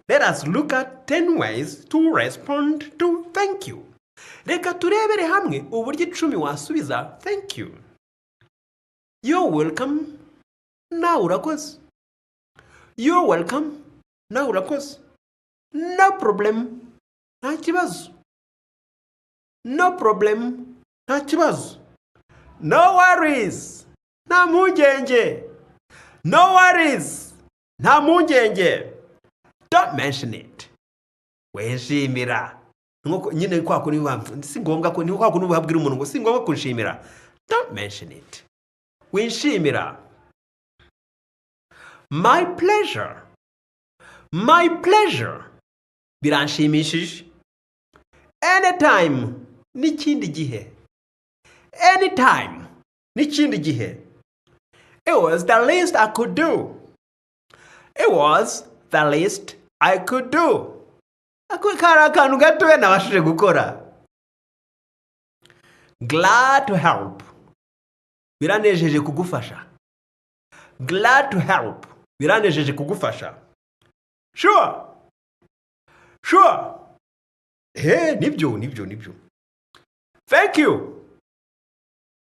Let us look at 10 ways to respond to thank you. Reka turebere hamwe uburyo 10 wasubiza thank you. You're welcome. Nawe urakoze. You're welcome. Nawe urakoze. No problem. Nta kibazo. No problem. Nta kibazo. No worries. Nta mpungenge. No worries. Nta mpungenge. Don't mention it. Winshimira. Nkuko nyine kwa kundi si ngombwa ko ni kwa kundi babwira umuntu ngo si ngombwa kunshimira. Don't mention it. Winshimira. My pleasure. My pleasure. Biranshimishije. Anytime. N'ikindi gihe. Anytime. N'ikindi gihe. It was the least I could do. It was the least I could do. Ako kari akantu gatoya nabashije gukora. Glad to help. Biranejeje kugufasha. Glad to help. Biranejeje kugufasha. Sure. Sure. He, nibyo, nibyo, nibyo. Thank you.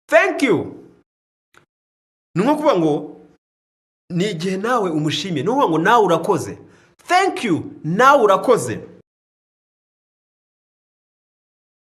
Thank you. Ni nko kuvuga ngo ni igihe nawe umushimiye, ni ukuvuga ngo nawe urakoze. Thank you, nawe urakoze.